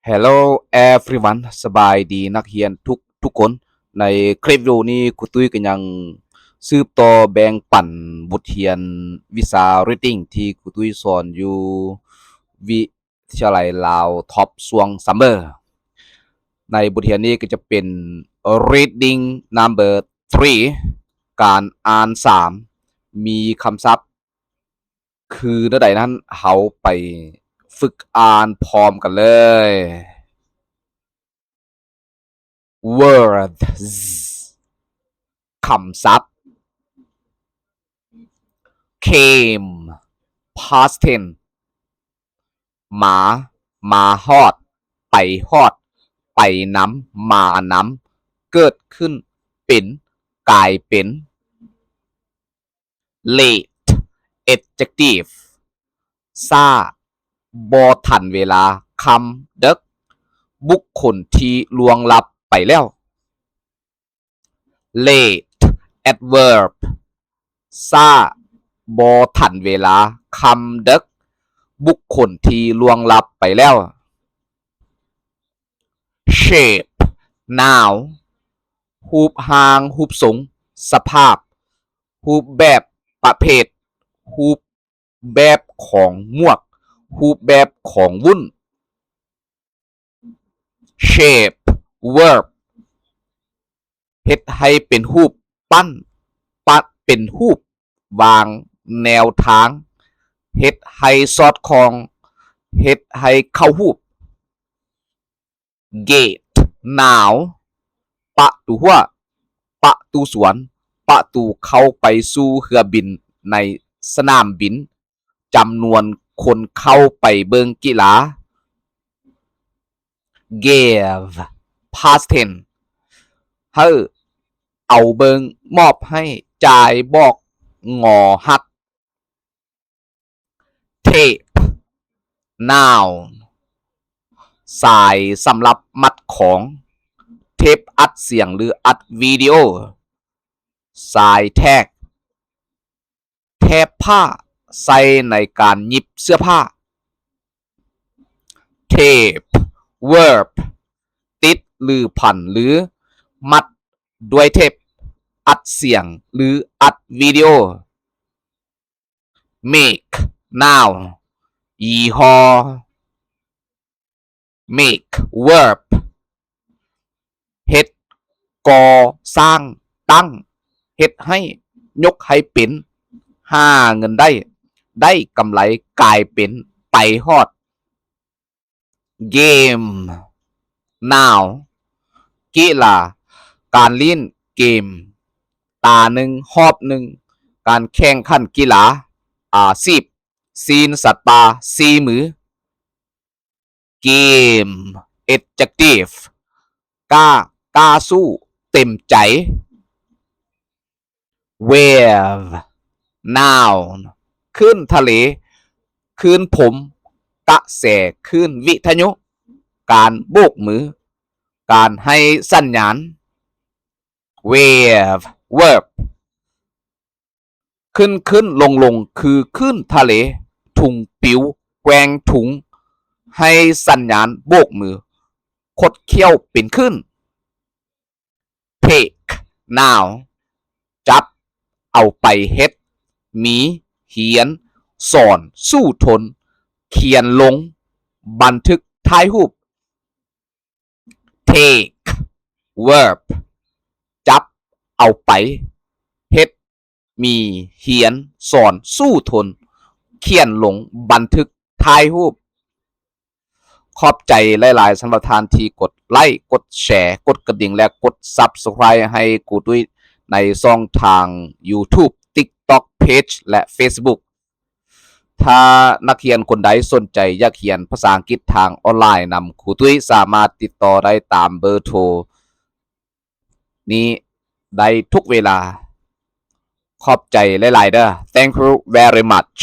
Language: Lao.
Hello everyone ສະບາຍດີນັກຮຽນທຸກທຸກຄົນ. ໃນຄລິບວິດີໂອນີ້ ຄູຕຸ້ຍກໍຍັງສືບຕໍ່ແບ່ງປັນບົດຮຽນວິຊາ Reading ທີ່ຄູຕຸ້ຍສອນຢູ່ວິທະຍາໄລລາວ Top ຊ່ວງ Summer. ໃນບົດຮຽນນີ້ກໍຈະເປັນ Reading Number three ການອ່ານສາມ ມີຄຳສັບ ຄືແນວໃດນັ້ນ ເຮົາໄປຝຶກອ່ານພ້ອມກັນເລີຍ. Words ຄຳສັບ came past tense ມາ ມາຮອດ ໄປຮອດ ໄປນຳ ມານຳ ເກີດຂຶ້ນ ເປັນ ກາຍເປັນ. Late adjective ຊ້າ ບໍ່ທັນເວລາ ຄ່ຳເດິກ ບຸກຄົນທີ່ລ່ວງລັບໄປແລ້ວ. Late adverb ຊ້າ ບໍ່ທັນເວລາ ຄ່ຳເດິກ ບຸກຄົນທີ່ລ່ວງລັບໄປແລ້ວ. Shape noun ຮູບຮ່າງ ຮູບຊົງ ສະພາບ ຮູບແບບ ປະເພດ ຮູບແບບຂອງໝວກ ຮູບແບບຂອງວຸ້ນ. Shape verb ເຮັດໃຫ້ເປັນຮູບ ປັ້ນ ປັ້ນເປັນຮູບ ວາງແນວທາງ ເຮັດໃຫ້ສອດຄ່ອງ ເຮັດໃຫ້ເຂົ້າຮູບ. Gate noun ປະຕູຮົ້ວ ປະຕູສວນ ປະຕູເຂົ້າໄປສູ່ເຮືອບິນໃນສະໜາມບິນ ຈຳນວນຄົນເຂົ້າໄປເບິ່ງກິລາ. Gave past tense ໃຫ້ ເອົາເບິ່ງ ມອບໃຫ້ ຈ່າຍ ບອກ ງໍ ຮັກ. Tape noun ສາຍສຳລັບມັດຂອງ ເທບອັດສຽງ ຫຼື ອັດວິດີໂອ. ສາຍແທກ ແຖບຜ້າ ໃຊ້ໃນການຫຍິບເສື້ອຜ້າ. Tape verb ຕິດ ຫຼື ພັນ ຫຼື ມັດດ້ວຍເທບ ອັດສຽງ ຫຼື ອັດວິດີໂອ. Make noun ຍີ່ຫໍ້. Make verb ເຮັດ ກໍ່ສ້າງ ຕັ້ງ ເຮັດໃຫ້ ຍົກໃຫ້ເປັນ ຫາເງິນໄດ້ ໄດ້ກຳໄລ ກາຍເປັນ ໄປຮອດ. Game noun ກິລາ ການຫຼິ້ນເກມ ຕາໜຶ່ງ ຮອບໜຶ່ງ ການແຂ່ງຂັນກິລາ ອາຊີບ ຊີ້ນສັດປ່າ ຊີ້ມື. Game adjective ກ້າ ກ້າສູ້ ເຕັມໃຈ. Wave noun ຄື້ນທະເລ ຄື້ນພົມ ກະແສ ຄື້ນວິທະຍຸ ການໂບກມື ການໃຫ້ສັນຍານ. Wave verb ຂຶ້ນໆລົງໆ ຄືຄື້ນທະເລ ທຸງປິວ ແກວ່ງທຸງ ໃຫ້ສັນຍານໂບກມື ຄົດຂ້ຽວເປັນຄື້ນ. Pick noun ຈັບ ເອົາໄປເຮັດ ມີ ຮຽນ ສອນ ສູ້ທົນ ຂຽນລົງ ບັນທຶກ ຖ່າຍຮູບ. Take verb ຈັບ ເອົາໄປເຮັດ ມີ ຮຽນ ສອນ ສູ້ທົນ ຂຽນລົງ ບັນທຶກ ຖ່າຍຮູບ. ຂອບໃຈຫຼາຍໆ ສຳລັບທ່ານທີ່ກົດໄລ, ກົດແຊ, ກົດກະດິ່ງ ແລະ ກົດ Subscribe ໃຫ້ກູຕຸ້ຍໃນຊ່ອງທາງ YouTube, TikTok Page ແລະ Facebook. ຖ້ານັກຮຽນຄົນໃດສົນໃຈຢາກຮຽນພາສາອັງກິດທາງອອນລາຍນຳຄູຕຸ້ຍ, ສາມາດຕິດຕໍ່ໄດ້ຕາມເບີໂທນີ້ໄດ້ທຸກເວລາ. ຂອບໃຈຫຼາຍໆເດີ້. Thank you very much.